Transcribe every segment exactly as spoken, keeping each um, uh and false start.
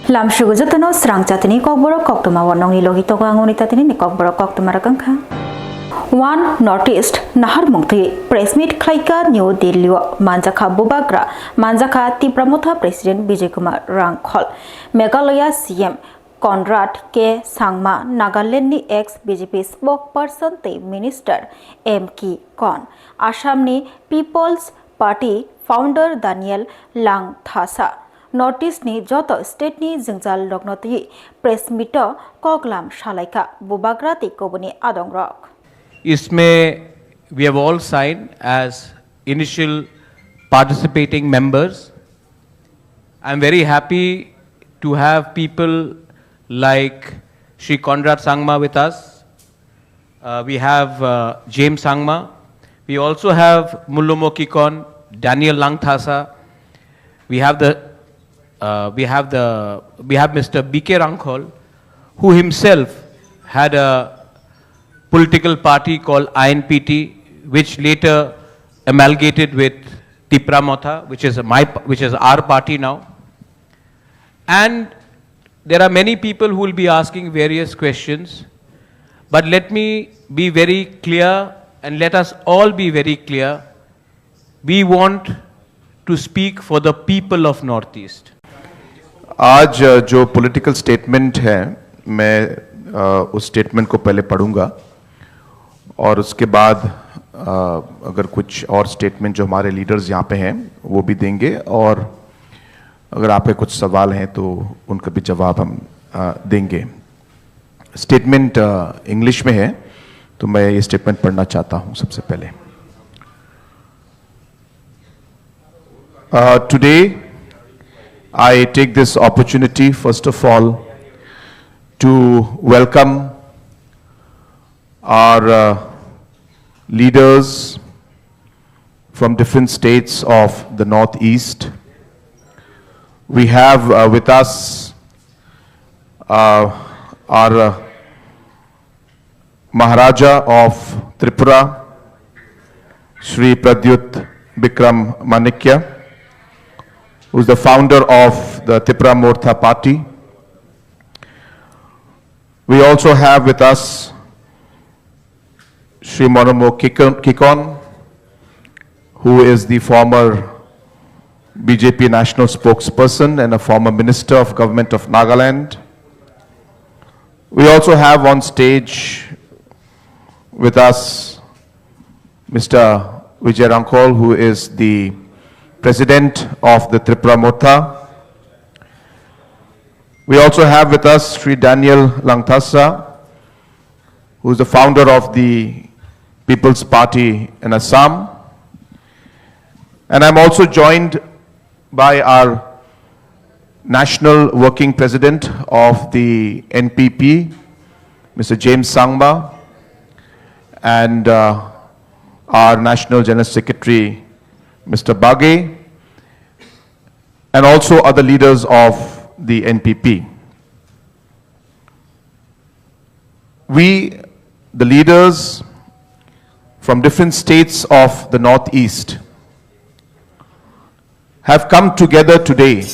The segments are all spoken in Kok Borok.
Lamsugo jotono srang chatini kokborok koktwma o nongni logi togo ang uni tatini ni kokborok koktwma rok wngkha. One North East naharmung twi press meet khlaika New Delhi o manjakha bubagra, manjakha Tipra Motha President Bijay Kumar Rangkhol, Meghalaya C M Conrad K Sangma, Nagaland ni ex B J P spokesperson tei Minister M K Kon, Assam ni People's Party founder Daniel Langthasa, North East ni joto state ni jwngjal rokno twi press meet o koklam salaikha bubagra tei kubuni adong rok. इसमें we have all signed as initial participating members. I'm very happy to have people like Shri Conrad Sangma with us. Uh, we have uh, James Sangma. We also have Mullumo Kikon, Daniel Langthasa. We have the uh, we have the we have Mister B K Rangkhol, who himself had a political party called I N P T, which later amalgamated with Tipra Motha, which is my which is our party now. And there are many people who will be asking various questions, but let me be very clear and let us all be very clear. We want to speak for the people of Northeast. आज जो political statement है, मैं उस स्टेटमेंट को पहले पढ़ूंगा और उसके बाद अगर कुछ और स्टेटमेंट जो हमारे लीडर्स यहाँ पे हैं वो भी देंगे और अगर आपके कुछ सवाल हैं तो उनका भी जवाब हम देंगे। स्टेटमेंट इंग्लिश में है, तो मैं ये स्टेटमेंट पढ़ना चाहता हूँ सबसे पहले। Uh, today, I take this opportunity, first of all, to welcome our uh, leaders from different states of the Northeast. We have uh, with us uh, our uh, Maharaja of Tripura, Shri Pradyut Bikram Manikya, who is the founder of the Tipra Motha Party. We also have with us Shri Monomo Kikon, who is the former B J P national spokesperson and a former minister of government of Nagaland. We also have on stage with us Mister Vijay Rangkhol, who is the president of the Tripura Motha. We also have with us Sri Daniel Langthasa, who is the founder of the People's Party in Assam. And I'm also joined by our National Working President of the N P P, Mister James Sangma, and uh, our National General Secretary, Mister Bage, and also other leaders of the N P P. We, the leaders from different states of the Northeast, have come together today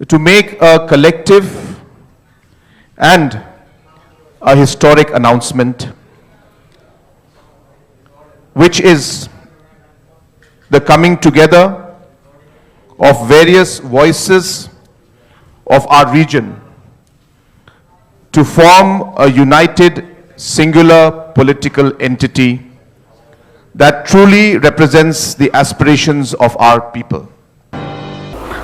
to make a collective and a historic announcement, which is the coming together of various voices of our region to form a united, singular political entity that truly represents the aspirations of our people.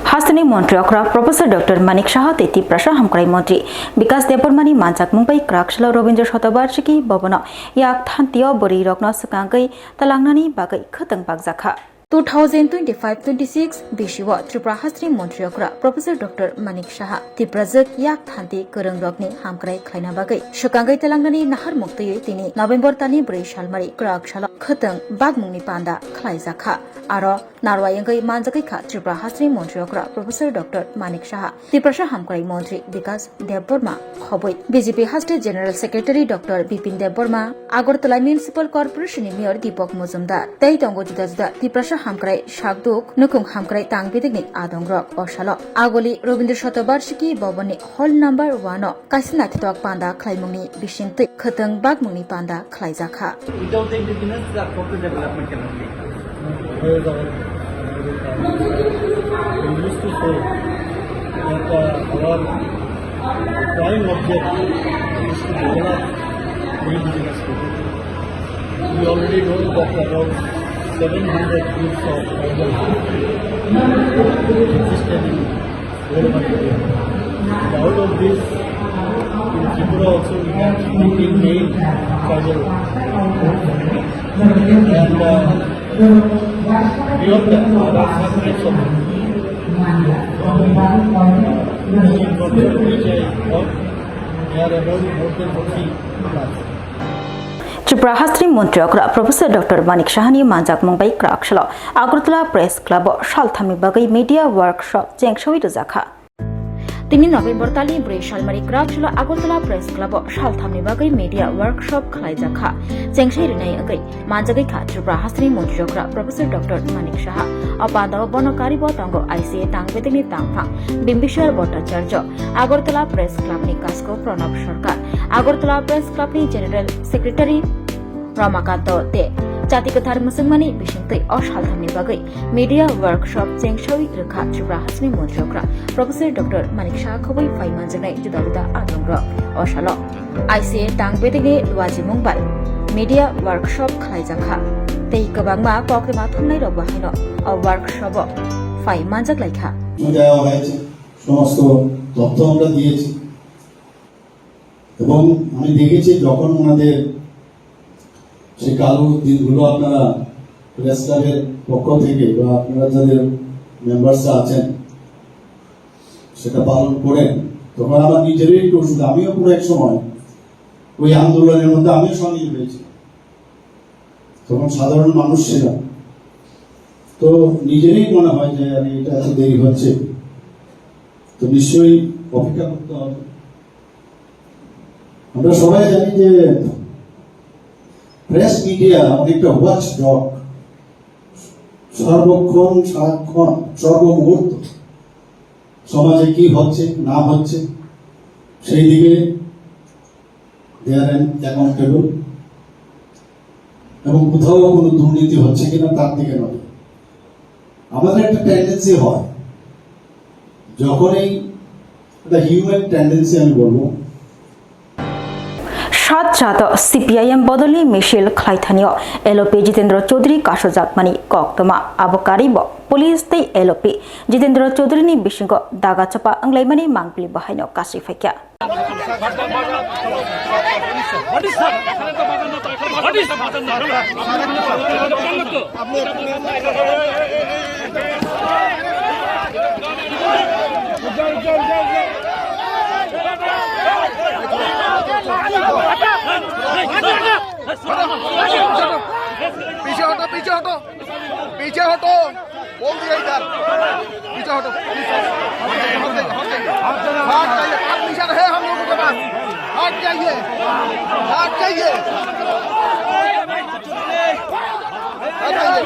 Hasteni Montri Okra Professor Doctor Manik Saha tei Tiprasa Hamkrai Montri Bikas Debbarmani manjakmung bai kwrak salo Robindra Shatabarshiki bobono yak thantio bwrwi rokno swkangwi talangnani bagwi khwtwng bakjakha. Two thousand twenty-five twenty-six bisio Tripura hasteni Montri Okra Professor Doctor Manik Saha Tiprajwk yak thanti kwrwng rokni hamkrai khlaina bagwi swkangwi talangnani naharmung twiwi tini November talni bwrwi salmari kwrak salo khwtwng bakmungni panda khlaijakha. Aro Narwai wngwi manjagwi kha Tripura hasteni montri okra Professor Doctor Manik Saha, Tiprasa hamkrai montri Bikas Debbarma khobwi, B J P haste General Secretary Doctor Bipin Debbarma, Agartala Municipal Corporation ni Mayor Deepak Majumdar, tei tongo juda juda Tiprasa hamkrai sakduk nukhung hamkrai tang bidikni adongrok. O salo Agoli Rabindra Shatobarshiki Bhavan ni hall number one o kaisa naithotok panda khlaimungni bisingtwi khwtwng bagmungni panda khlaijakha. Without the indigenous, the proper development cannot be. There is our, we used to say that, uh, our prime object is to develop the indigenous people. We already know that around seven hundred groups of tribal existed in whole of India. And out of this, in Tripura also we have fifteen main tribal groups. And, uh, beyond that, there are hundreds of, uh, which I got. They are about more than forty plus. Tripura hasteni montri okra Professor Doctor Manik Sahani manjakmung bai kwrak salo Agartala Press Club o salthamni bagwi media workshop chengsawi rwjakha. Tini November talni bwrwi salmari kwrak salo Agartala Press Club o salthamni bagwi media workshop khlaijakha. Chengsai rwnai wngwi manjagwi kha Tripura hasteni montri okra Professor Doctor Manik Saha. O panda o bono karibo tongo I C A tang bedekni tangphang Bimbiswar Bhattacharya, Agartala Press Club ni kasko Pranab Sarkar, Agartala Press Club ni General Secretary Ramakanto tei Jati Kwthar mwchwngmani bisingtwi o salthamni bagwi media workshop chengsawi rwkha Tripura hasteni montri okra Professor Doctor Manik Saha khobwi phai manjaknai juda juda adongrok. O salo I C A tang bedekni luajimung bai media workshop khlaijakha tei kwbangma kokrwma thumnairokbo haino o workshop o phai manjak laikha. দেওয়া হয়েছে, সমস্ত তথ্য আমরা দিয়েছি এবং আমি দেখেছি যখন ওনাদের সেই কালো দিনগুলো আপনারা প্রেস ক্লাবের পক্ষ থেকে বা আপনারা যাদের মেম্বার্স আছেন সেটা পালন করেন, তখন আমার নিজেরই একটু অসুবিধা। আমিও কোনো এক সময় ওই আন্দোলনের মধ্যে আমিও সামিল হয়েছি, তখন সাধারণ মানুষ ছিলাম। তো নিজেরই মনে হয় যে আরে এটা এত দেরি হচ্ছে, তো নিশ্চয়ই অপেক্ষা করতে হবে। আমরা সবাই জানি যে প্রেস মিডিয়া অনেকটা ওয়াচ ডগ, সর্বক্ষণ সারাক্ষণ সর্বমুহূর্ত সমাজে কি হচ্ছে না হচ্ছে সেই দিকে they are accountable এবং কোথাও কোনো দুর্নীতি হচ্ছে কিনা তার দিকে নজর। আমাদের একটা টেন্ডেন্সি হয়, যখনই একটা হিউম্যান টেন্ডেন্সি আমি বলবো। Sat jato C P I M bodolni misil khlaithanio L O P Jitendra Chaudhary kasojakmani koktwma abo karibo police tei L O P Jitendra Chaudhary ni bisingo daga chopa wnglaimani mangpili bahaino kasui phaikha. पीछे हटो, पीछे हटो। पीछे हटो, बोल दिया इधर। पीछे हटो, प्लीज। हट जाइए, हट जाइए, हट जाइए। हट जाइए, परमिशन है हम लोगों के पास। हट जाइए, हट जाइए। हट जाइए।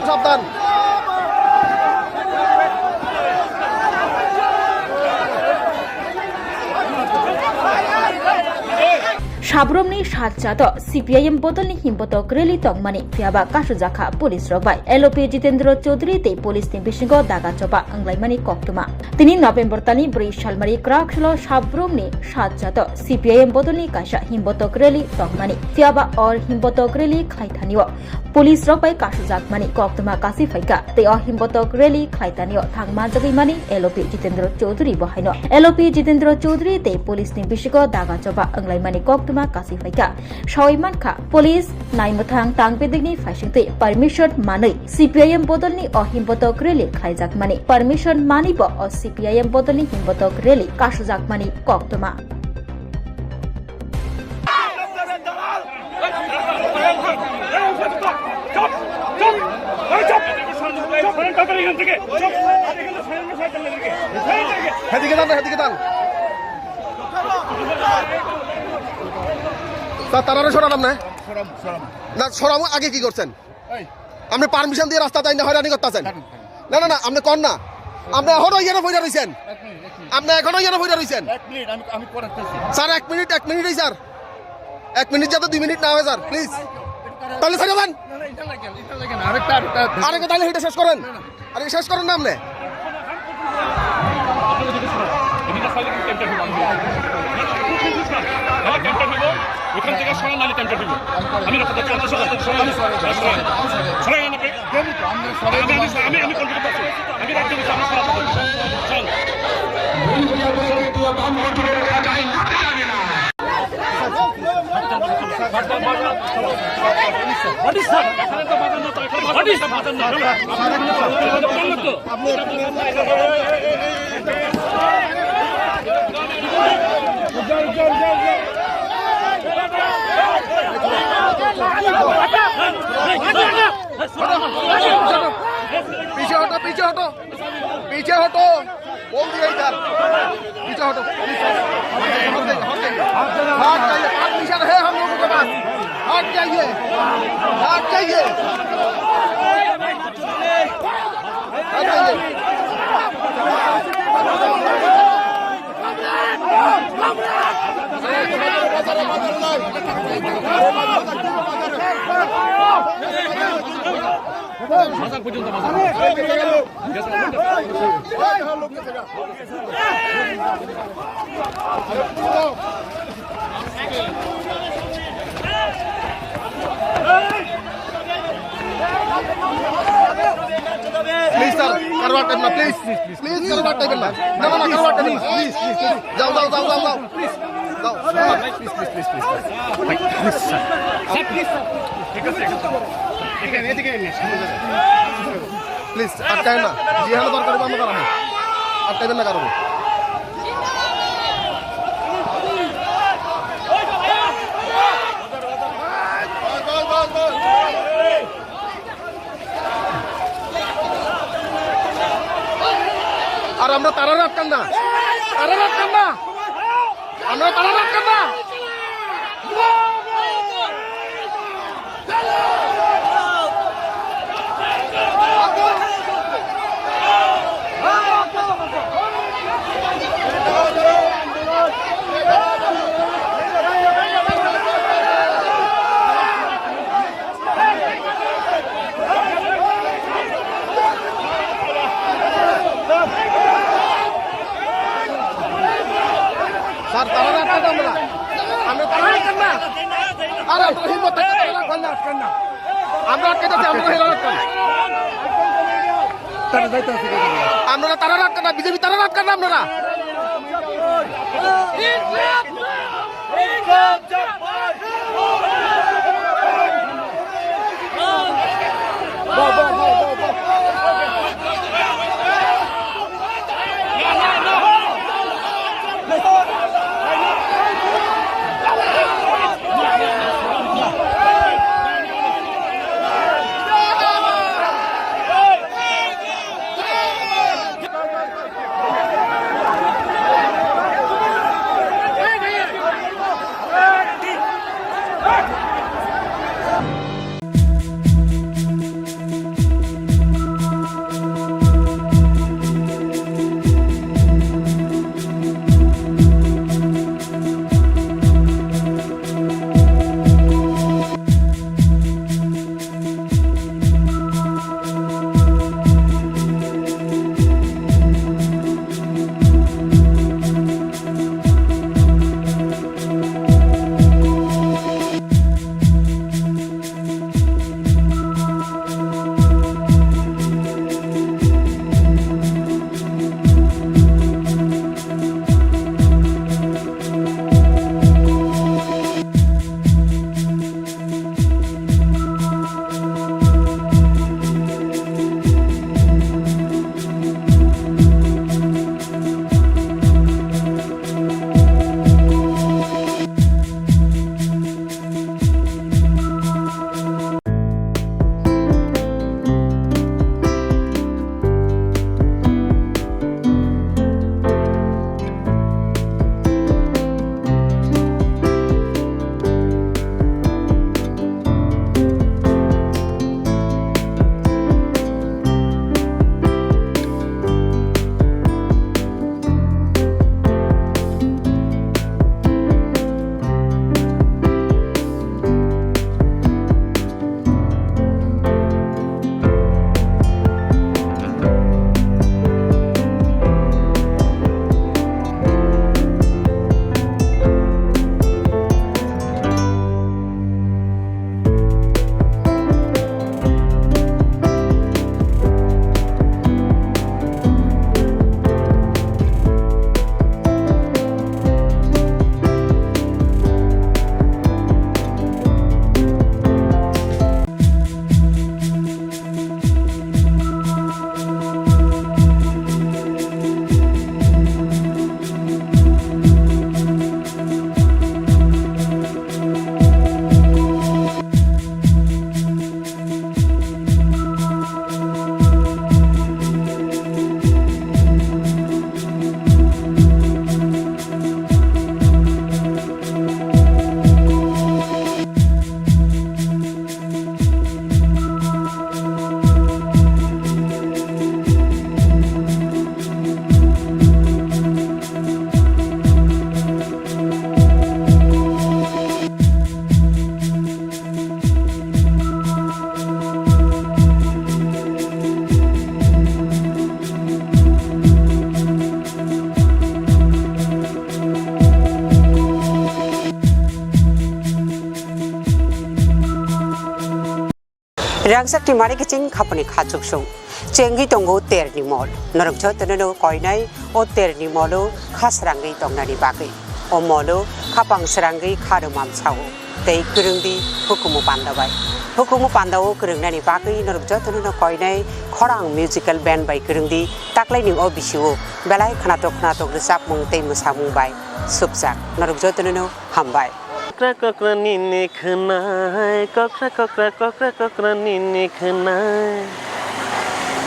সাবধান। Sabrumni sat jato C P I M bodolni himbotok rally tongmani phiyaba kasujakha police rok bai L O P Jitendra Chaudhary tei police ni bisingo daga choba wnglaimani koktwma. Tini November talni bwrwi salmari kwrak salo Sabrumni sat jato C P I M bodolni kaisa himbotok rally tongmani phiyaba or himbotok rally khlaithanio police rok bai kasujakmani koktwma kasui phaikha tei o himbotok rally khlaitanio thang manjagwi mani L O P Jitendra Chaudhary bo haino L O P Jitendra Chaudhary tei police ni bisingo daga choba wnglaimani koktwma kasi phaikha. Sawi mankha, police naimwthang tangbedigni phaisingtwi permission manwi C P I M bodolni o himbotok rally khaijakmani. Permission mani bo o C P I M bodolni himbotok rally kasujakmani koktwma. এদিকে দাঁড়ান, এদিকে দাঁড়ান। স্যার, তারারে সরালাম না? সরাম, সরাম। না, সরামু আগে কি করছেন? এই। আপনি পারমিশন দিয়ে রাস্তা তাই না হয়রানি করতেছেন? দাঁড়ান, দাঁড়ান। না, না, না, আপনি কর না। আপনি এখনো ইয়ে বইরা রইছেন। এক মিনিট, এক মিনিট। আপনি এখনো ইয়ে বইরা রইছেন। এক মিনিট, আমি, আমি করাচ্ছি। স্যার, এক মিনিট, এক মিনিটই স্যার। এক মিনিট যাতে দুই মিনিট না হয় স্যার, প্লিজ। তাহলে ছেড়ে দেন। না, না, এটা লাগে, এটা লাগে না। আরেকটা, আরেকটা। আরেকটা তাহলে এটা শেষ করেন। না, না। আরে শেষ করেন না আপনি। ওখান থেকে সরান, নাহলে টাইমটা দিব। আমি রাখতে চাই, আপনি সরান, সরান, সরান, সরান। সরান, আপনি। আমি, আমি, আমি, আমি কন্ট্রোল করতে আছি। আমি রাখতে চাই, আপনি সরান। সরান। पीछे हटो, पीछे हटो। पीछे हटो, बोल दिया इधर। पीछे हटो, प्लीज। हट जाइए, हट जाइए। हट जाइए, हट जाइए। हट जाइए, हट जाइए। हट जाइए। हट जाइए। বাজার পর্যন্ত, বাজার। প্লিজ স্যার, কারো আটকাবেন না, প্লিজ। প্লিজ, কারো আটকাবেন না। না, না, না, কারো আটকাবেন না। Please, please, please. যাও, যাও, যাও, যাও, যাও। প্লিজ। যাও। Please, please, please, please. ভাই, please, sir. Sir, please, sir. ঠিক আছে। এখানে, এদিকে এনে। প্লিজ, আটকায় না। যেখানে দরকার হবে, আমরা দাঁড়াবো। আটকাবেন না কারো। আর আমরা তারার আটকান না, তারার আটকান না, আমরা তারার আটকান না। স্যার, তারা রাখতে দাও আমরা। আমরা তারা রাখতেন না। আর আপনারা হিম্মত থাকলে তারা রাখবেন না, আটকান না। আমরা আটকে যাচ্ছি, আমরা হেরা রাখবেন। তারা যাইতে আছে। আপনারা তারা রাখবেন না, বিজেপি তারা রাখবেন না আপনারা। Sakti mari kiching khapani khachuksung. Chengwi tongo terni mol. Norok jotono no koinai o terni molo kha srangwi tongnani bagwi. O molo khapang srangwi kha rwmam sao. Tei kwrwngdi hukumu panda bai. Hukumu panda o kwrwngnani bagwi norok jotono no koinai khorang musical band bai kwrwngdi taklaini o bisio belai khnatok khnatok rwchapmung tei mwsamung bai supjak. Norok jotono no hambai. Kokra kokra nini khwnai, kokra kokra kokra kokra nini khwnai.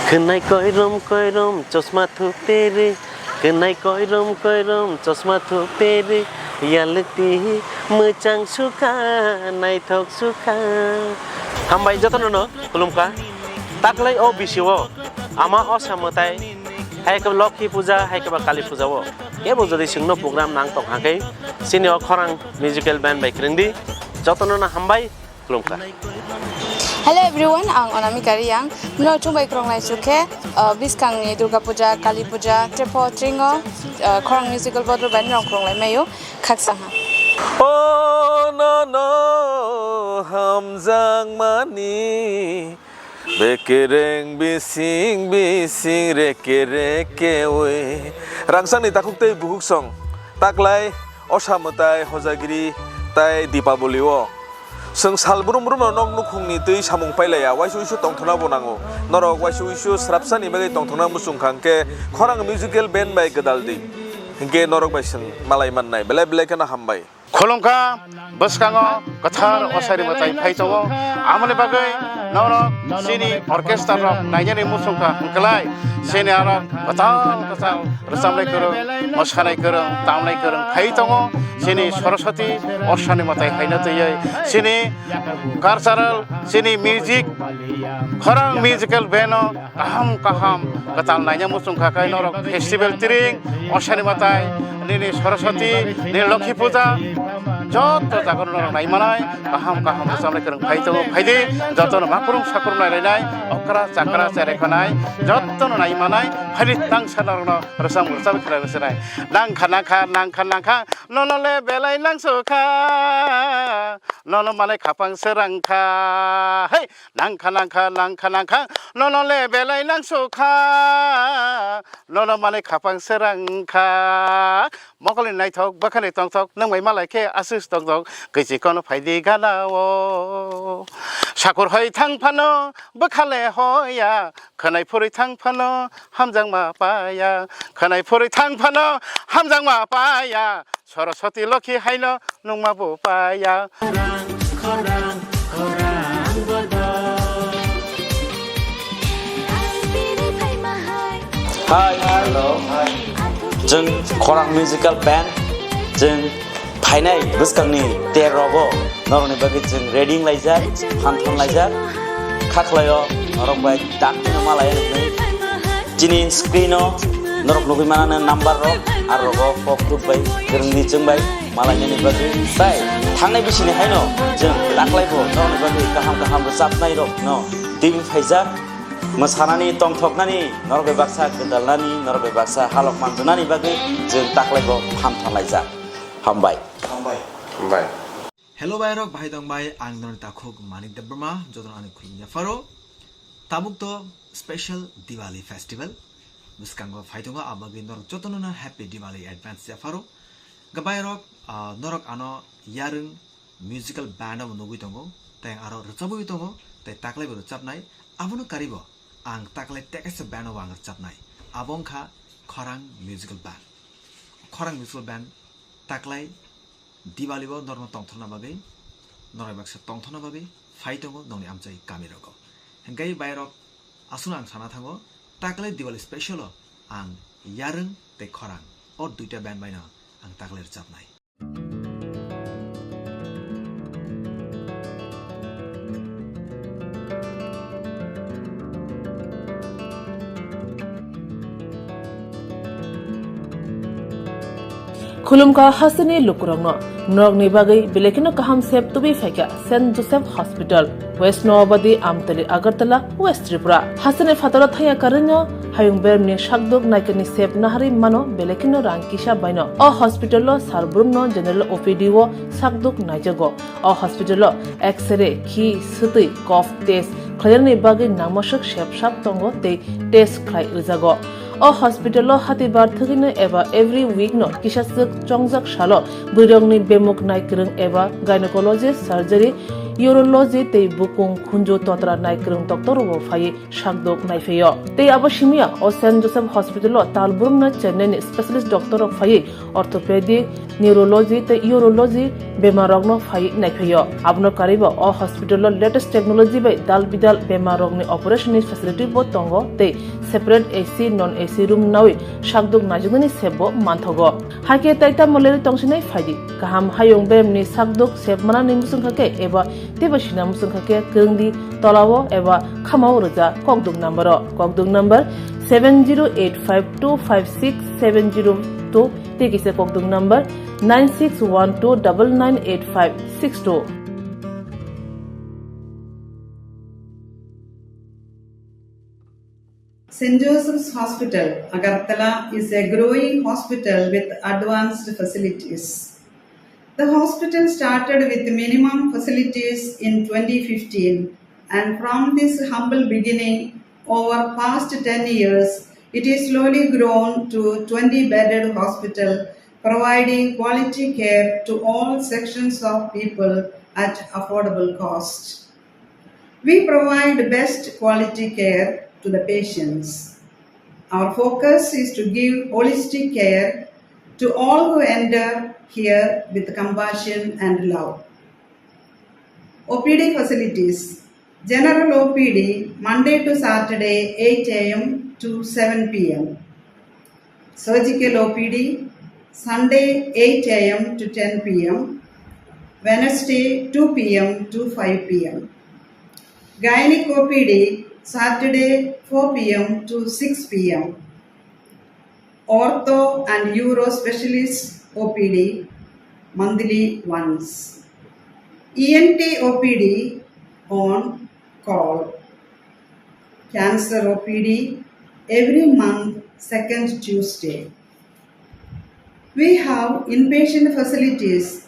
Khwnai koirom koirom chosma thuperi, khwnai koirom koirom chosma thuperi, yalukti mwchang sukha, naithok sukha. Hambai jotono no khulumkha. Taklai o bisio ama osa mwtai, hai khe Lokhi puja, hai khe ba Kali puja o. Kebo jodi chwngno program nang tong hakhe, chini o khorang musical band bai kwrwngdi, jotono no hambai, khulumkha. Hello everyone, ang Anamika Reang. Mino chumbai khorang lai chukhe, uh, bwskangni Durga Puja, Kali Puja, Trepo Tringo, uh, khorang musical bodol bai mino khorang lai mayo, khaksa ha. Oh no no, hamjak mani. Bekereng bising bising reke reke oi. Rangsangni takhuk tei bukhuk song. Taklai osa mwtai hojagiri tai Dipaboli o. Chwng sal brum brum no nok nukhungni twi samung pailaiya, waisa uisu tongthokna bo nango. Norok waisa uisu srapsani bagwi tongthokna muchung kha hwnkhe khorang musical band bai gwdal di. Hwnkhe norok bai chwng malai mannai. Belai belai kheno hambai. Khulumkha, bwskango kwthar osaini mwtai phai tongo. Amoni bagwi norok chini orchestra rok nainani muchungkha hwnkhlai chini aro kwtal kwtal rwchapnai kwrwng, mwsanai kwrwng, tamnai kwrwng phai tongo. Chini Saraswati osaini mwtai haino twiwi chini cultural, chini music, khorang musical band o kaham kaham kwtal naina muchung kha khe norok festival tiring, osaini mwtai, nini Saraswati, nini Lokhi puja, joto jaga norok nai manai, kaham kaham rwchapnai kwrwng phai tongo, phaidi, jotono makrung sakrung nai lainai, okra chakra cherai khanai, jotono nai manai, phaidi tangsa norokno rwchap rwchap khlai rwchapnai. Nangkha nangkha nangkha nangkha, nono le belai nangsukha, nono manai khapang srangkha, hei, nangkha nangkha nangkha nangkha, nono le belai nangsukha, nono manwi khapang srangkha. Mokolni naithok bwkhani tongthok nwng bai malai khe aswk tongthok, kichi kono phaidi gana o. Sakur hoi thang phano bwkha le hoya, khwnai phurwi thang phano hamjakma paya, khwnai phurwi thang phano hamjakma paya. Saraswati Lokhi haino nungma bo paya. Hi, hello. Chwng Khorang Musical Band, chwng phainai bwskangni ter rogo norokni bagwi chwng ready wnglaijak, phan thanlaijak, kha khlaio norok bai. Dakti no malai nuknai. Chini screen o norok nugwi manana number rok, aro rogo kok thuk bai, kwrwngni chwng bai malai nani bagwi. Tai thangnai bisini haino chwng taklai bo norokni bagwi kaham kaham rwchapnai rok no twi phaijak. Mwsanani, tongthoknani, norok bai baksa gwdalnani, norok bai baksa halok manjwnani bagwi chwng taklai bo phan thanlaijak. Hambai. Hambai. Hambai. Hello bai rok, bahai tong bai, ang norok takhuk Manik Debbarma, jotono ani khulumya pharo. Tabuk to special Diwali festival. Bwskango phai tongo, abagwi norok jotono no happy Diwali advance ya pharo. Gabai rok, ah, norok ano yarwng musical band omo nugwi tongo, tei aro rwchabwi tongo, tei taklai bo rwchabnai. Abono karibo ang taklai tekesa band obo ang rwchabnai. Abo wngkha Khorang Musical Band. Khorang Musical Band taklai Diwali bo norokno tongthokna bagwi, norok baksa tongthokna bagwi phai tongo nokni amchai kami rogo. Hingke bai rok aswkno ang sana thango, taklai Diwali special o ang yarwng tei khorang o duita band bai no ang taklai rwchapnai. Khulumkha hasteni lukurokno, norokni bagwi belai kheno kaham sep tubui phaikha Saint Joseph Hospital, West Noabadi, Amtali, Agartala, West Tripura. Hasteni phataro thangya karwino hayung bermni sakduk naikani sep naharwi mano belai kheno rang kisa baino. O hospital o sar brumno general O P D o sakduk naijago. O hospital o X-ray, khi, swtwi, cough test, khlainani bagwi nangmaswk sep sap tongo tei test khlai rwjago. O hospital-o hatibar thwgwino eba every week-no kisaswk chongjak salo bwrwirokni bemuk naikwrwng eba gynecology, surgery, urology tei bukung khunju totra naikwrwng doctor-rokbo phaiwi sakdok naiphaio. Tei abo simiya o Saint Joseph Hospital-o tal brumna Chennai-ni specialist doctor-rok phaiwi orthopedic, neurology tei urology bemarrokno phaiwi naiphaio. Abono karwibo o hospital-o latest technology bai dal bidal bemarrokni operation-ni facility-bo tongo tei separate A C, non A C room nawi sakdok naijaknani sepbo manthogo. Hakhe tai tamo leri tongsinai phaidi. Kaham hayung bemni sakdok sep manani muchungkha khe eba teibo sina muchungkha khe kwrwngdi tolao eba khamao rwja kokduk number-o. Kokduk number seven zero eight five two five six seven zero two tei kisa kokduk number nine six one two double nine eight five six two. Saint Joseph's Hospital, Agartala is a growing hospital with advanced facilities. The hospital started with minimum facilities in twenty fifteen, and from this humble beginning, over past ten years, it is slowly grown to twenty bedded hospital, providing quality care to all sections of people at affordable cost. We provide best quality care to the patients. Our focus is to give holistic care to all who enter here with compassion and love. O P D facilities. General O P D, Monday to Saturday, eight A M to seven P M. Surgical O P D, Sunday, eight A M to ten P M, Wednesday, two P M to five P M. Gynec O P D, Saturday, four P M to six P M. Ortho and Uro Specialist O P D, monthly once. E N T O P D on call. Cancer O P D every month, second Tuesday. We have inpatient facilities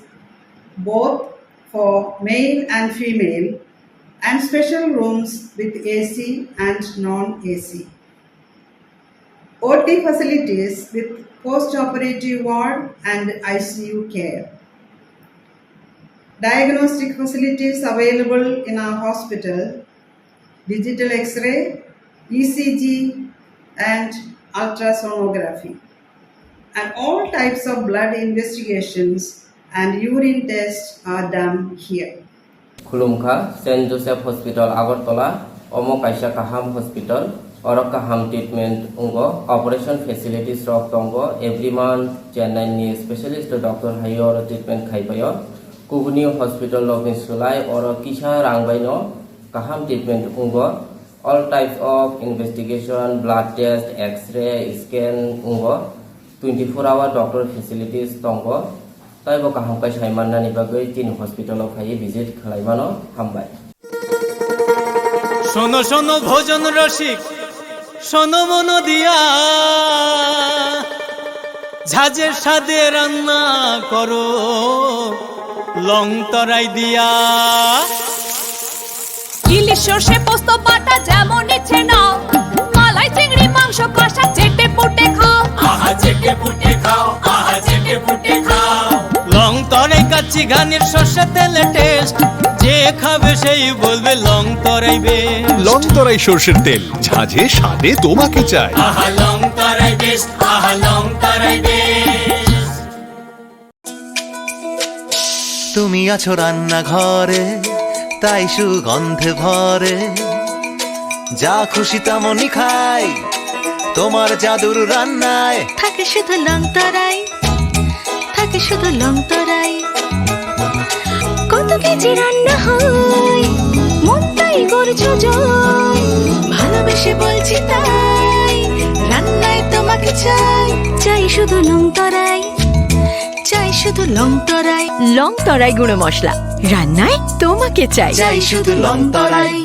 both for male and female and special rooms with A C and non-A C. O T facilities with post-operative ward and I C U care. Diagnostic facilities available in our hospital, digital X-ray, E C G, and ultrasonography. And all types of blood investigations and urine tests are done here. Khulumkha, Saint Joseph Hospital, Agartala. Omo kaisa kaham hospital, oro kaham treatment wngo, operation facilities rok tongo, every month Chennai ni specialist doctor hai oro treatment khai paio. Kubuni hospital rokni swlai oro kisa rang bai no kaham treatment wngo. All types of investigation, blood test, X-ray, scan wngo. Twenty four hour doctor facilities tongo. Taibo kaham khe sai mannani bagwi chini hospital o phaiwi visit khlai mano. Hambai. শোনো শোনো ভোজন রসিক, শোনো মন দিয়া, ঝাঁঝের স্বাদে রান্না করো লং তরাই দিয়া। ইলিশ সর্ষে পোস্ত বাটা যেমন ইচ্ছে নাও, মালাই চিংড়ি মাংস কষা চেটে পুটে খাও। আহা চেটে পুটে খাও, আহা চেটে পুটে খাও। লং তরাই কাচ্চি ঘানির সর্ষে তেলে টেস্ট, যে খাবে সেই বলবে লং তরাই বেস্ট। লং তরাই সর্ষের তেল, ঝাঁঝে স্বাদে তোমাকে চাই। আহা লং তরাই বেস্ট, আহা লং তরাই বেস্ট। তুমি আছো রান্নাঘরে, তাই সুগন্ধে ভরে। যা খুশি তেমনই খাই, তোমার জাদুর রান্নায়। থাকে শুধু লং তরাই, থাকে শুধু লং তরাই। কত কেজি রান্না হয়, মনটাই করছো জয়। ভালোবেসে বলছি তাই, রান্নায় তোমাকে চাই। চাই শুধু লং তরাই, চাই শুধু লং তরাই। লং তরাই গুঁড়ো মশলা, রান্নায় তোমাকে চাই। চাই শুধু লং তরাই।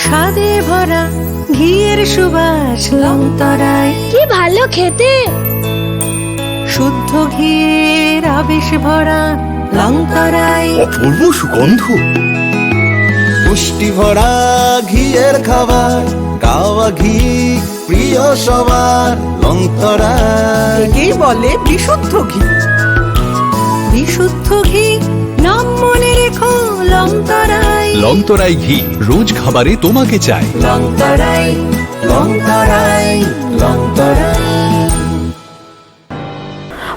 স্বাদে ভরা ঘিয়ের সুবাস লং তরাই। কি ভালো খেতে! শুদ্ধ ঘিয়ের আবেশ ভরা লংতরাই। অপূর্ব সুগন্ধ। পুষ্টি ভরা ঘিয়ের খাবার, গাওয়া ঘি প্রিয় সবার। লংতরাই। একেই বলে বিশুদ্ধ ঘি। বিশুদ্ধ ঘি, নাম মনে রেখো, লংতরাই। লংতরাই ঘি রোজ খাবারে তোমাকে চাই। লংতরাই, লংতরাই, লংতরাই।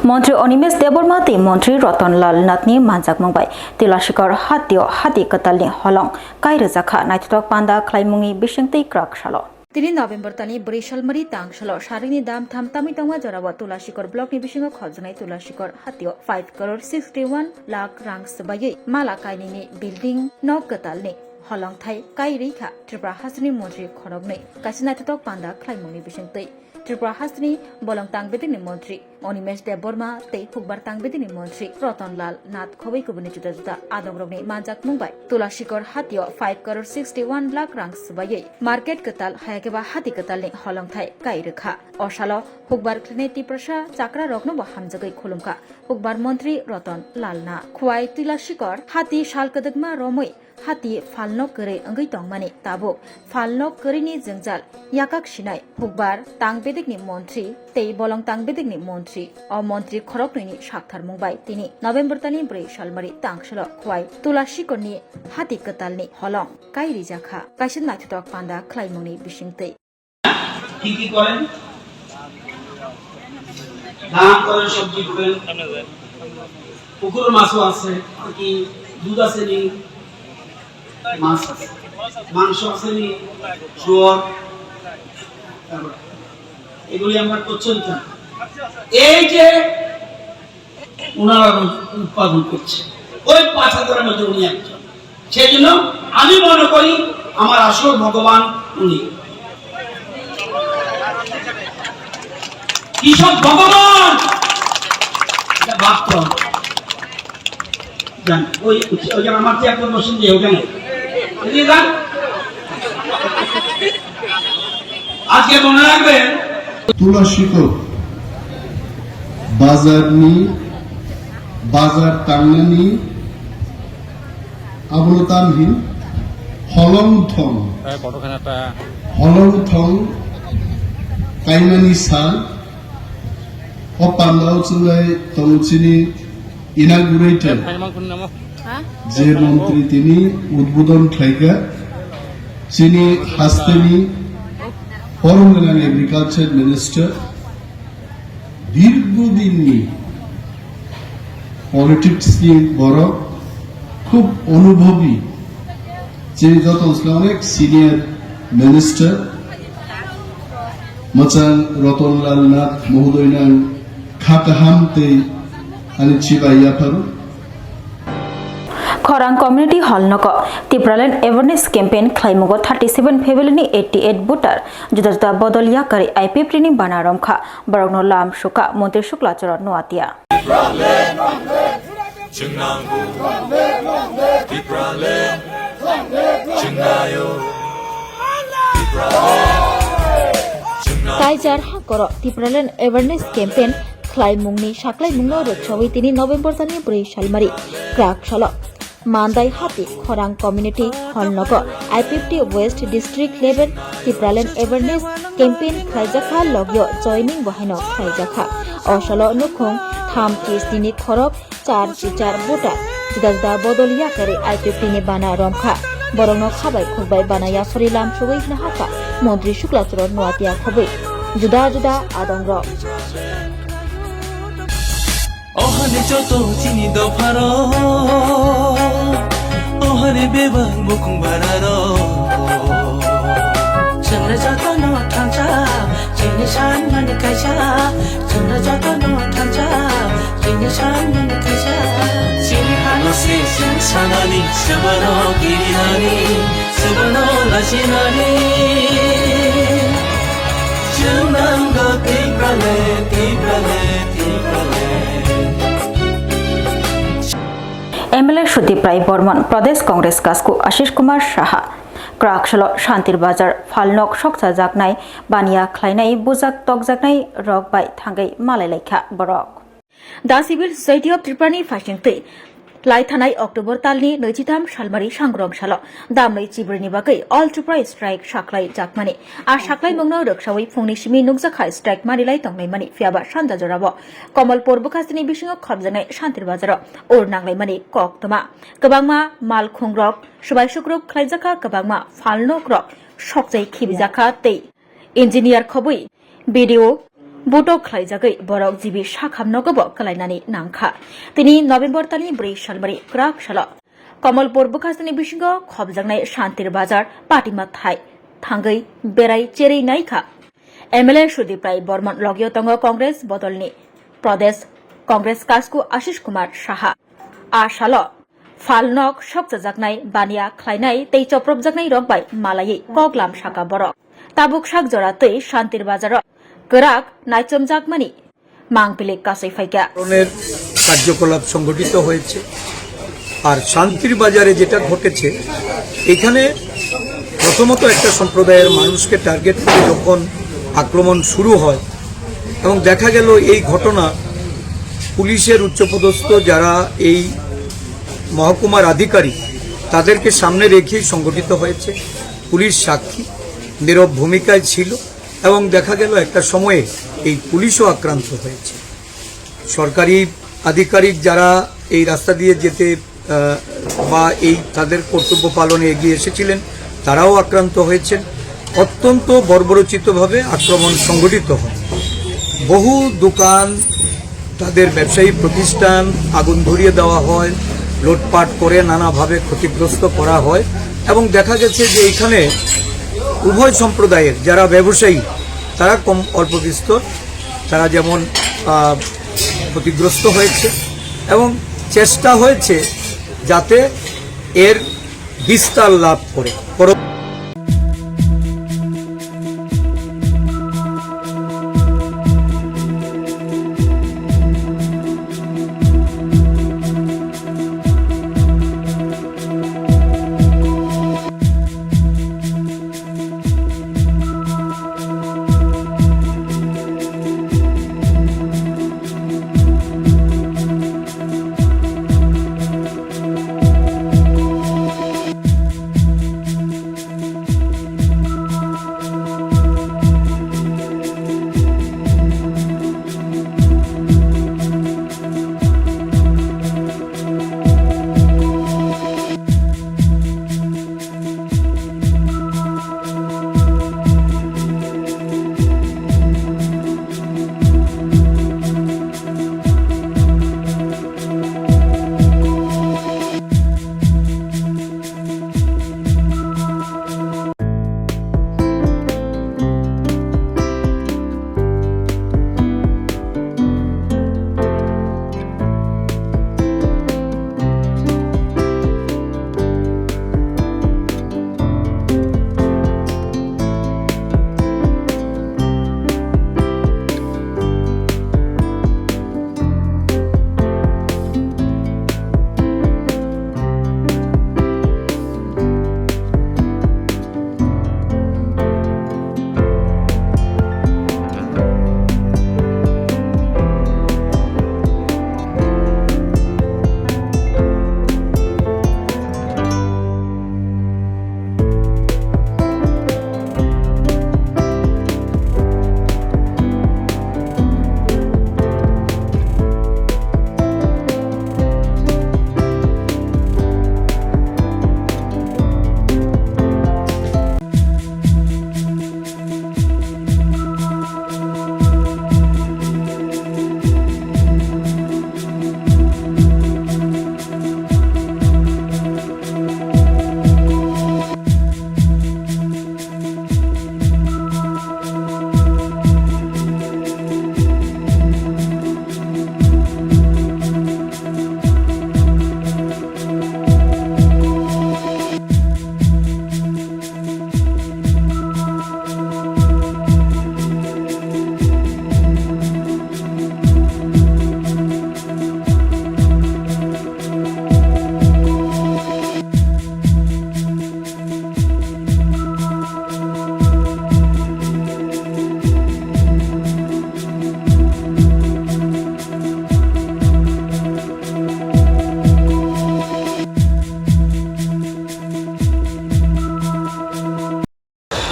Montri Animesh Debbarma tei Montri Ratan Lal Nathni manjakmung bai Tulashikor hatio hati kwtalni holong kai rwjakha naithothok panda khlaimungni bisingtwi kwrak salo. Tini November talni bwrwi salmari tangsalo saringni dam tham tamwi tongma jorao Tulashikor blockni bisingo khobjaknai Tulashikor hatio five crore sixty one lakh rang swbaiwi mala kainwini building nok kwtalni holongthai kai rwikha Tripura hasteni montri khoroknwi kaisa naithothok panda khlaimungni bisingtwi. Tripura hasteni bolong tangbedekni montri Animesh Debbarma tei hukbar tangbedekni montri Ratan Lal Nath khobwi kubuni juda juda adongrokni manjakmung bai Tulashikor hatio five crore sixty one lakh rang swbaiwi market kwtal hayakhe ba hati kwtalni holongthai kai rwkha. O salo hukbar khwlini Tiprasa chakrarokno bo hamjagwi khulumkha hukbar montri Ratan Lal Nath. Khwai Tulashikor hati sal kwdwkma romwi hati phalno kwrwi wngwi tongmani tabuk phalno kwrwini jwngjal yakak sinai hukbar tangbedekni montri tei bolong tangbedekni montri. O montri khoroknwini saktharmung bai tini November talni bwrwi salmari tangsalo Khwai Tulasikorni hati kwtalni holong kai rijakha kaisa naithothok panda khlaimungni bisingtwi. কি কি করেন? ধান করেন, সবজি করেন, পুকুরের মাছও আছে, আর কি দুধ আছে নি? মাছ আছে, মাংস আছে নি? শুয়োর, তারপর এগুলি আমরা প্রচলিত। এই যে ওনারা রোজ উৎপাদন করছে, ওই পাঁচ হাজারের মধ্যে উনি একজন। সেই জন্য আমি মনে করি আমার আসল ভগবান উনি। কৃষক ভগবান, এটা ভাবতে হবে। যান, ওই, ওই যে আমার চেয়ারম্যান বসেন যে ওখানে, এদিকে যান। আজকে মনে রাখবেন, Tulashikor bazarni, bazar tangnani, abono tam hin holong thong, Eh, kotor khana ta. Holong thong kaimani sal, o pandao chwnglai tongo chini inaugurator, Hai mang khun namo. Je montri tini udbodon khlaikha, chini hasteni Horom Gwnang Agriculture Minister, dirgho dinni politics ni borok, khub onubhobi, chini joto onek senior minister, mwchang Ratan Lal Nath mohodoino ang kha kaham tei ani chibai yapharo. Khorang Community Hall nogo Tipraland Awareness Campaign khlaimungo thirty seven family ni eighty eight voter juda juda bodol yakarwi I P F T ni bana romkha, borokno lam sukha Montri Shukla Charan Noatia. Kaijhar hakoro Tipraland Awareness Campaign khlaimungni saklaimungno rwksawi tini November talni bwrwi salmari kwrak salo Mandai hati Khorang Community Hall nogo I P F T West District Level Tipraland Awareness Campaign khlaijakha, logio joining bo haino khlaijakha. O salo nukhung tham chisnini khorok char chichar buta juda juda bodol yakarwi I P F T ni bana romkha. Borokno khabai khukbai bana yasori lamsogwi nahakha Montri Shukla Charan Noatia khobwi juda juda adongrok. Ohani joto chini dopharo, ohani bebak bukung bararo. Chwngno jotono thansa, chini sanmani kaisa. Chwngno jotono thansa, chini sanmani kaisa. Chini hano se chwng sanani, swbano kirinani, swbano lachinani. Chwng nango Tiprale, Tiprale, Tiprale. M L A Sudip Rai Bormon, Pradesh Congress Kasku Ashish Kumar Saha, kwrak salo Shantir Bazar phalnok sokchajaknai baniya khlainai bujak tokjaknai rok bai thangwi malai laikha borok. The Civil Society of Tripura ni phaisingtwi Lai thanai October talni naichitham salmari sangrong salo damnwi chibrini bagwi All Tripura strike saklai jakmani. A saklaimungno rwksawi phungni simi nukjakha strike manilai tonglaimani, phiyaba sanja jorao Komolpur bwkhastini bisingo khopjaknai Shantir Bazaro ur nanglaimani koktwma. Kwbangma malkhungrok swbai sukruk khlaijakha, kwbangma phalnokrok sokjai khibijakha tei engineer khobwi B D O butok khlaijagwi borok G B sakham nogobo kwlainani nangkha. Tini November talni bwrwi salmari kwrak salo Komolpur bwkhastini bisingo khopjaknai Shantir Bazar Patima thai thangwi berai cherwi naikha. M L A Sudip Rai Bormon logio tongo Congress bodolni Pradesh Congress kasku Ashish Kumar Saha. A salo phalnok sokchajaknai, baniya khlainai tei chopropjaknai rok bai malaiwi koklam saka borok. Tabuk sak jora tei Shantir Bazaro kwrak naichomjakmani mangpili kasui phaikha. ধরনের কার্যকলাপ সংঘটিত হয়েছে। আর শান্তির বাজারে যেটা ঘটেছে, এখানে প্রথমত একটা সম্প্রদায়ের মানুষকে টার্গেট করে যখন আক্রমণ শুরু হয় এবং দেখা গেল এই ঘটনা পুলিশের উচ্চপদস্থ যারা এই মহকুমার আধিকারিক, তাদেরকে সামনে রেখেই সংঘটিত হয়েছে। পুলিশ সাক্ষী, নীরব ভূমিকায় ছিল এবং দেখা গেল একটা সময়ে এই পুলিশও আক্রান্ত হয়েছে। সরকারি আধিকারিক যারা এই রাস্তা দিয়ে যেতে, আহ, বা এই তাদের কর্তব্য পালনে এগিয়ে এসেছিলেন, তারাও আক্রান্ত হয়েছেন। অত্যন্ত বর্বরোচিতভাবে আক্রমণ সংঘটিত হয়। বহু দোকান, তাদের ব্যবসায়ী প্রতিষ্ঠান আগুন ধরিয়ে দেওয়া হয়, লুটপাট করে নানাভাবে ক্ষতিগ্রস্ত করা হয় এবং দেখা গেছে যে এখানে উভয় সম্প্রদায়ের যারা ব্যবসায়ী, তারা কম অল্প বিস্তর, তারা যেমন, আহ, ক্ষতিগ্রস্ত হয়েছে এবং চেষ্টা হয়েছে যাতে এর বিস্তার লাভ করে। পর-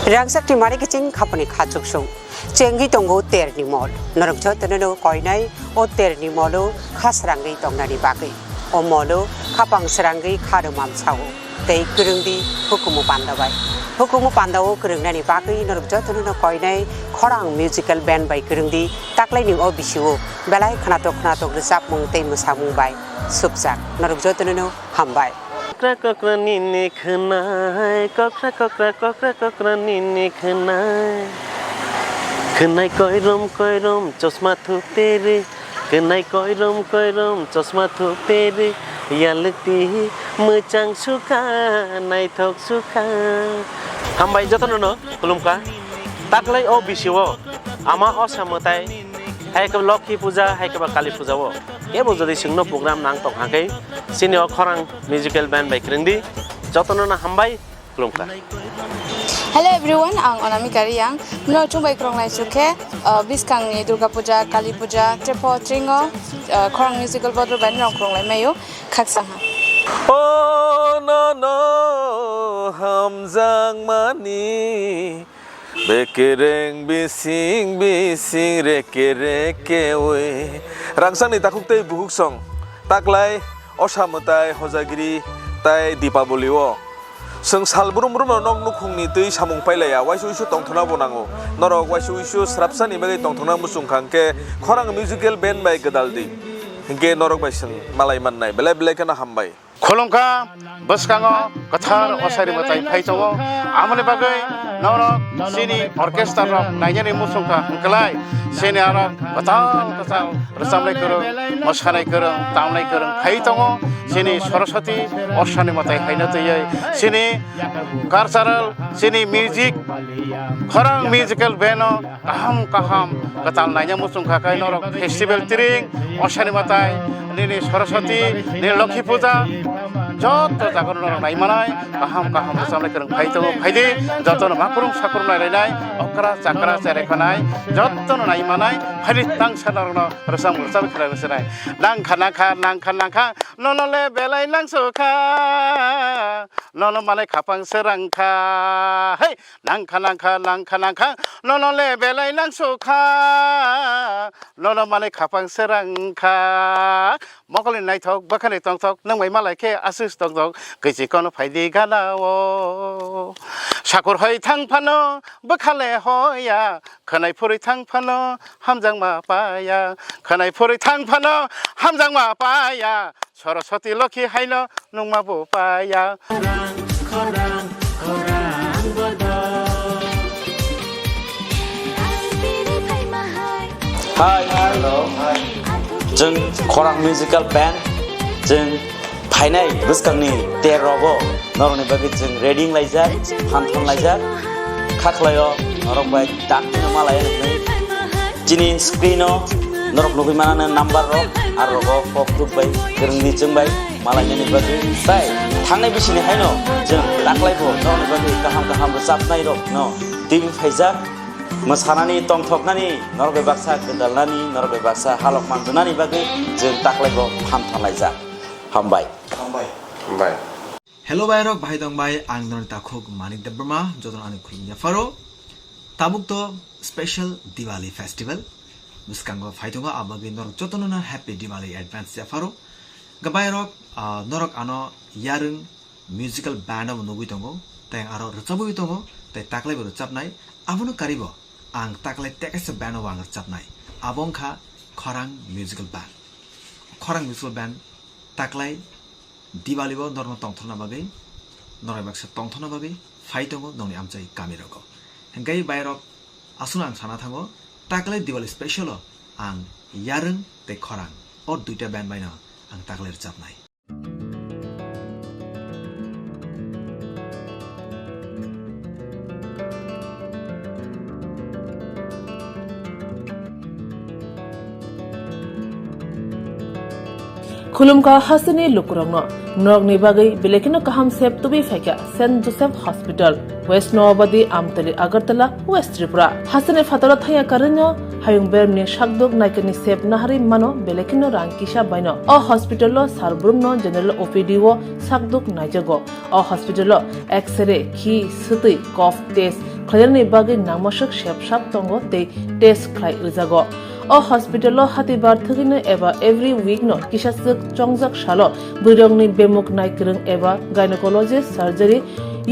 Rangchak ni mari kiching khapani kha chuksung. Chengwi tongo terni mol. Norok jotono no koinai o terni molo kha srangwi tongnani bagwi. O molo khapang srangwi kha rwmam sao. Tei kwrwngdi hukumu panda bai. Hukumu panda o kwrwngnani bagwi norok jotono no koinai khorang musical band bai kwrwngdi taklaini o bisio belai khwnatok khwnatok rwchapmung tei mwsamung bai supjak. Norok jotono no hambai. Kokra kokra nini khwnai, kokra kokra kokra kokra nini khwnai. Khwnai koirom koirom chosma thuperi, khwnai koirom koirom chosma thuperi, yalukti mwchang sukha, naithok sukha. Hambai jotono no khulumkha. Taklai o bisio ama osa mwtai, hai khe Lokhi puja, hai khe ba Kali puja o. Kebo jodi chwngno program nang tong hakhe, chini o khorang musical band bai kwrwngdi. Jotono no hambai, khulumkha. Hello everyone, ang Anamika Reang. Nino chumbai kwrwngnai chukhe, uh, bwskangni Durga Puja, Kali Puja, Trepo, Tringo, uh, khorang musical bodol bai nino kwrwnglai maio, khaksa ha. O nono hamjakmani, bekereng bising bising reke reke wi. Rangchakni takhuk tei bukhuk song, taklai, osa mwtai, hojagiri, tai Dipaboli o. Chwng sal brum brum no nok nukhungni twi samung pailaiya, waisa uisu tongthokna bo nango. Norok waisa uisu srapsani bagwi tongthokna muchung kha hwnkhe khorang musical band bai gwdal di. Hwnkhe norok bai chwng malai mannai. Belai belai kheno hambai. Khulumkha, bwskango kwthar osari mwtai phai tongo. Amoni bagwi norok chini orchestra rok nainani muchung kha hwnkhlai chini aro kwtal kwtal rwchapnai kwrwng, mwsanai kwrwng, tamnai kwrwng phai tongo. Chini Saraswati osani mwtai haino twiwi chini cultural, chini music, khorang musical band o kaham kaham kwtal naina muchung kha khe norok festival tring, osani mwtai, nini Saraswati, nini Lokhi Puja, joto jaga norok nai manai, kaham kaham rwchapnai kwrwng phai tongo, phaidi, jotono makrung sakrung nai lainai, okra chakra cherai khanai, jotono nai manai, phaidi tangsa norokno rwchap rwchap khlai rwchapnai. Nangkha nangkha, nangkha nangkha, nono le belai nangsukha, nono manai khapang srangkha, hei, nangkha nangkha, nangkha nangkha, nono le belai nangsukha, nono manai khapang srangkha. Mokolni naithok, bwkhani tongthok, nwng bai malai khe aswk tongthok, kwichi kono phaidi gana o. Sakur hoi thang phano, bwkha le hoya, khwnai phurwi thang phano, hamjakma paya, khwnai phurwi thang phano, hamjakma paya. Saraswati Lokhi haino nungma bo paya. Hi, hello, hi. Chwng Khorang Musical Band, chwng phainai bwskangni ter rogo norokni bagwi chwng ready wnglaijak, phanthon laijak, kha khlaio norok bai dakti no malai rwgwi. Chini screen o norok nugwi manano number rok, aro rogo kok tuk bai, kwrwngni chwng bai malainani bagwi. Tai thangnai bisini haino chwng taklai bo norokni bagwi kaham kaham rwchapnai rok no twiwi phaijak. Mwsanani, tongthoknani, norok bai baksa gwdalnani, norok bai baksa halok manjwnani bagwi chwng taklai bo phanthon laijak. Hambai. Hambai. Hambai. Hello bai rok, bahai tong bai, ang norok takhuk Manik Debbarma, jotono ani khulumya pharo. Tabuk to special Diwali festival bwskango phai tongo, abagwi norok jotono no happy Diwali advance ya pharo. Gabai rok, ah, norok ano yarwng musical band bo nugwi tongo, tei aro rwchabwi tongo, tei taklai bo rwchabnai, abono karibo ang taklai tekaisa band bo ang rwchabnai, abo wngkha Khorang Musical Band. Khorang Musical Band taklai Diwali bo norokno tongthokna bagwi, norok baksa tongthokna bagwi phai tongo nokni amchai kami rogo. Hingke bai rok aswkno ang sana thango, taklai Diwali special o ang yarwng tei khorang o duita band bai no ang taklai rwchabnai. Khulumkha hasteni lukurokno, norokni bagwi belai kheno kaham sep tubui phaikha Saint Joseph Hospital, West Noabadi, Amtali, Agartala, West Tripura. Hasteni phataro thangya karwino hayung beremni sakduk naikani sep naharwi mano belai kheno rang kisa baino. O hospital o sal brumno general O P D o sakduk naijago. O hospital o X-ray, khi, swtwi, cough test, khlainani bagwi nangmaswk sep sak tongo tei test khlai rwjago. O hospital-o hatibar thwgwino eba every week-no kisaswk chongjak salo bwrwirokni bemuk naikwrwng eba gynecology, surgery,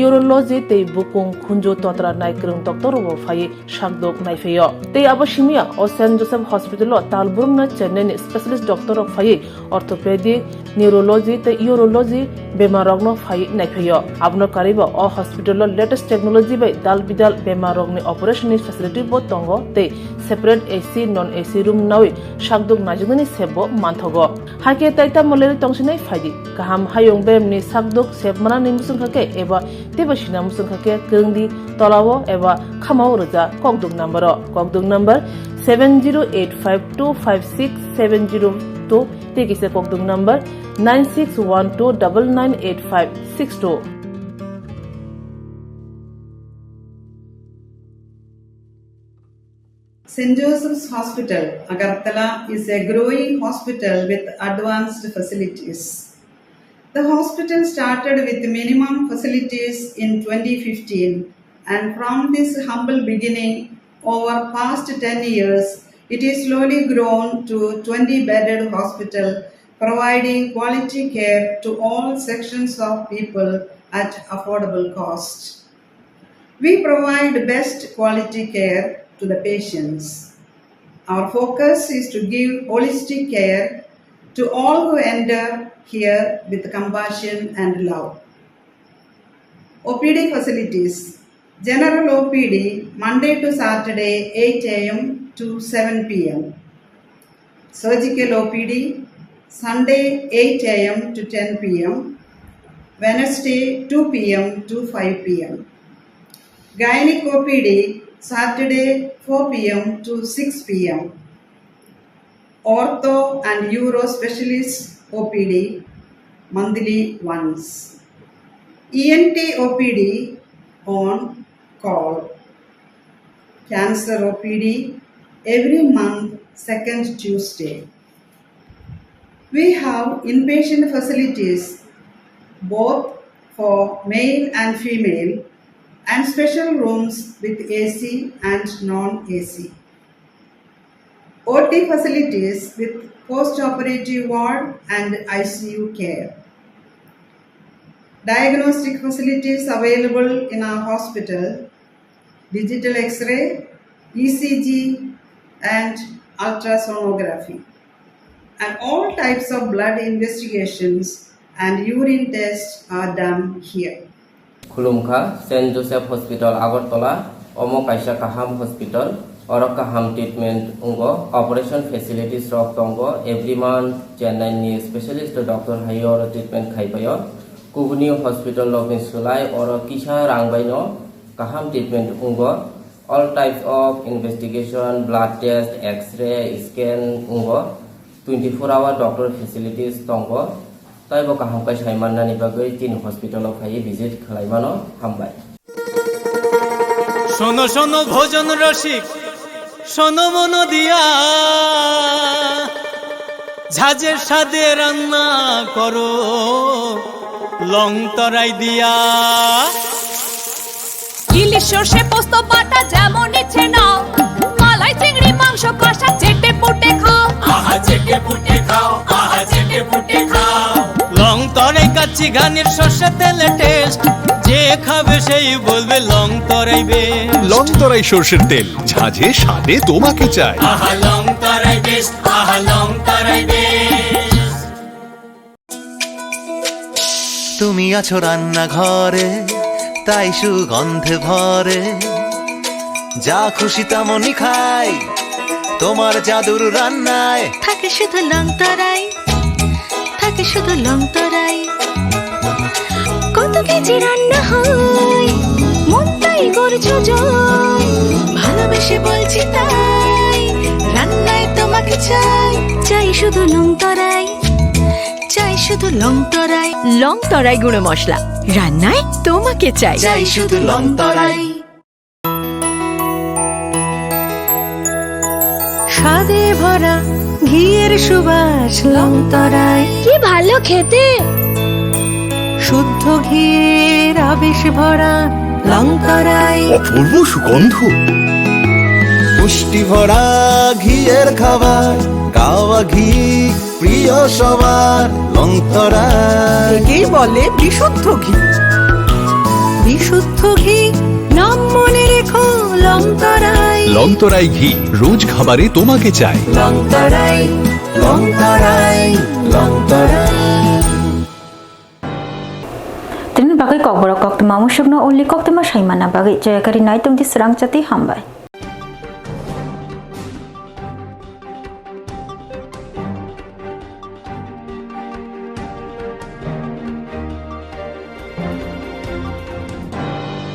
urology tei bukung khunju totra naikwrwng doctor-rokbo phaiwi sakdok naiphaio. Tei abo simiya o Saint Joseph Hospital-o talbrumno Chennai-ni specialist doctor-rok phaiwi orthopedic, neurology tei urology bemarrokno phaiwi naiphaio. Abono karwibo o hospital-o latest technology bai dal bidal bemarrokni operation-ni facility-bo tongo tei separate A C, non A C room nawi sakdok naijaknani sepbo manthogo. Hakhe tai tamo leri tongsinai phaidi. Kaham hayung bemni sakdok sep manani muchung kha khe eba teibo sina muchung kha khe kwrwngdi tolao eba khamao rwja kokdok number-o. Kokdok number seven zero eight five two five six seven zero two tei kisa kokdok number nine six one two double nine eight five six two. Saint Joseph's Hospital, Agartala is a growing hospital with advanced facilities. The hospital started with minimum facilities in twenty fifteen, and from this humble beginning, over past ten years, it is slowly grown to twenty bedded hospital, providing quality care to all sections of people at affordable cost. We provide best quality care to the patients. Our focus is to give holistic care to all who enter here with compassion and love. O P D facilities. General O P D, Monday to Saturday, eight A M to seven P M. Surgical O P D, Sunday, eight A M to ten P M, Wednesday, two P M to five P M. Gynec O P D, Saturday, four P M to six P M. Ortho and Uro Specialist O P D, monthly once. E N T O P D on call. Cancer O P D every month, second Tuesday. We have inpatient facilities both for male and female and special rooms with A C and non-A C. O T facilities with post-operative ward and I C U care. Diagnostic facilities available in our hospital, digital X-ray, E C G, and ultrasonography. And all types of blood investigations and urine tests are done here. Khulumkha, Saint Joseph Hospital, Agartala. Omo kaisa kaham hospital, oro kaham treatment wngo, operation facilities rok tongo, every month Chennai ni specialist doctor hai oro treatment khai paio. Kubuni hospital rokni swlai oro kisa rang bai no kaham treatment wngo. All types of investigation, blood test, X-ray, scan wngo. Twenty four hour doctor facilities tongo. Taibo kaham khe sai mannani bagwi chini hospital o phaiwi visit khlai mano. Hambai. শোনো শোনো ভোজন রসিক, শোনো মন দিয়া, ঝাঁঝে স্বাদে রান্না করো লং তরাই দিয়া। ইলিশ সর্ষে পোস্ত বাটা যেমন ইচ্ছে নাও, মালাই চিংড়ি মাংস কষা চেটে পুটে খাও। আহা চেটে পুটে খাও, আহা চেটে পুটে খাও। লং তরাই কাচ্চি ঘানির সর্ষে তেলে টেস্ট, যে খাবে সেই বলবে লং তরাই বেশ। লং তরাই সর্ষের তেল, ঝাঁঝে স্বাদে তোমাকে চাই। আহা লং তরাই বেশ, আহা লং তরাই বেশ। তুমি আছো রান্নাঘরে, তাই সুগন্ধে ভরে। যা খুশি তেমনই খাই, তোমার জাদুর রান্নায়। থাকে শুধু লং তরাই, থাকে শুধু লং তরাই। কত কেজি রান্না হয়, মন তাই করছো জয়। ভালোবেসে বলছি তাই, রান্নায় তোমাকে চাই। চাই শুধু লং তরাই, চাই শুধু লং তরাই। লং তরাই গুঁড়ো মশলা, রান্নায় তোমাকে চাই। চাই শুধু লং তরাই। স্বাদে ভরা ঘিয়ের সুবাস লং তরাই। কি ভালো খেতে! শুদ্ধ ঘিয়ের আবেশ ভরা লং তরাই। অপূর্ব সুগন্ধ। পুষ্টি ভরা ঘিয়ের খাবার, কাওয়া ঘি প্রিয় সবার, লংতরায়। একেই বলে বিশুদ্ধ ঘি। বিশুদ্ধ ঘি, নাম মনে রেখো, লংতরায়। লংতরায় ঘি, রোজ খাবারে তোমাকে চাই। লংতরায়, লংতরায়, Longtharai. Tini bagwi kokborok koktwma musukno uli koktwma saimana bagwi joyakari nai tongdi srang chati hambai.